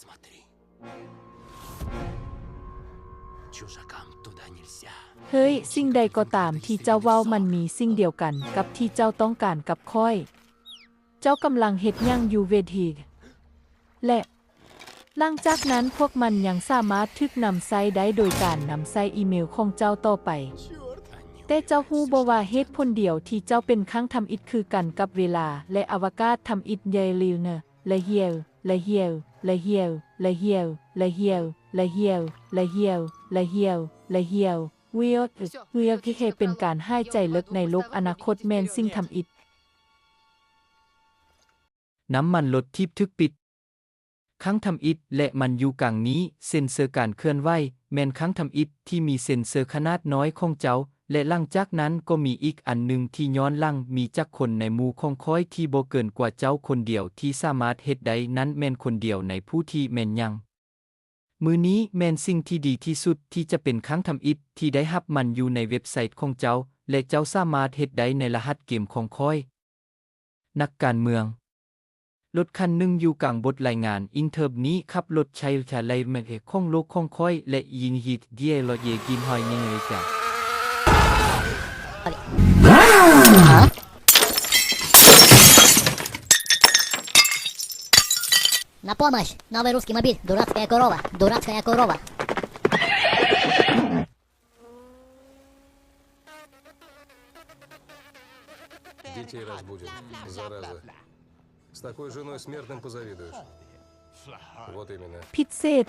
Смотри. Чужакам туда нельзя. ເຮີ້ຍ, ສິ່ງໃດກໍຕາມທີ່ເຈົ້າເວົ້າ ມັນມີສິ່ງດຽວກັນກັບທີ່ເຈົ້າຕ້ອງການກັບຂ້ອຍ. ເຈົ້າກຳລັງເຮັດຫຍັງຢູ່ເວທີ? ແລະ ຫຼັງຈາກນັ້ນພວກມັນຍັງສາມາດຖືກນຳໃຊ້ໄດ້ໂດຍການນຳໃຊ້ອີເມວຂອງເຈົ້າຕໍ່ໄປ. ແຕ່ເຈົ້າຮູ້ບໍ່ວ່າເຫດຜົນດຽວທີ່ເຈົ້າເປັນຄັ້ງທຳອິດຄືກັນກັບເວລາ ແລະ ອະວະກາດທຳອິດ? ຢ່າລືມເນາະ. ລະຮຽວ ລະຮຽວ ລະຮຽວ ວຽວ ວຽວ ທີ່ເຮັດເປັນການຫາຍໃຈເລິກໃນໂລກອະນາຄົດແມ່ນສິ່ງທຳອິດ. ນ້ຳມັນລົດຖີບຖືກປິດ. ຄັ້ງທຳອິດ ແລະ ມັນຢູ່ກາງນີ້. ເຊັນເຊີການເຄື່ອນໄຫວ ແມ່ນຄັ້ງທຳອິດທີ່ມີເຊັນເຊີຂະໜາດນ້ອຍຂອງເຈົ້າ ແລະ ຫຼັງຈາກນັ້ນກໍມີອີກອັນໜຶ່ງທີ່ຍ້ອນຫຼັງ. ມີຈັກຄົນໃນໝູ່ຂອງຂ້ອຍທີ່ບໍ່ເກີນກວ່າເຈົ້າຄົນດຽວທີ່ສາມາດເຮັດໄດ້? ນັ້ນແມ່ນຄົນດຽວໃນຜູ້ທີ່ແມ່ນຍັງ. ມື້ນີ້ແມ່ນສິ່ງທີ່ດີທີ່ສຸດທີ່ຈະເປັນຄັ້ງທຳອິດທີ່ໄດ້ຮັບມັນຢູ່ໃນເວັບໄຊຂອງເຈົ້າ ແລະ ເຈົ້າສາມາດເຮັດໄດ້ໃນລະຫັດເກມຂອງຂ້ອຍ. ນັກການເມືອງ. ລົດຄັນໜຶ່ງຢູ່ກາງບົດລາຍງານອິນເທີບນີ້ ຂັບລົດໄຊທະເລແມັນເອຂອງໂລກຂອງຂ້ອຍ ແລະ ຍິງຮີດເດຍລອເຍກິນຫອຍຍິງເອກາ. На помощь! Новый русский мобиль! Дурацкая корова! Дурацкая корова! Детей разбудит, зараза. С такой женой смертным позавидуешь. Вот именно. ພິເສດ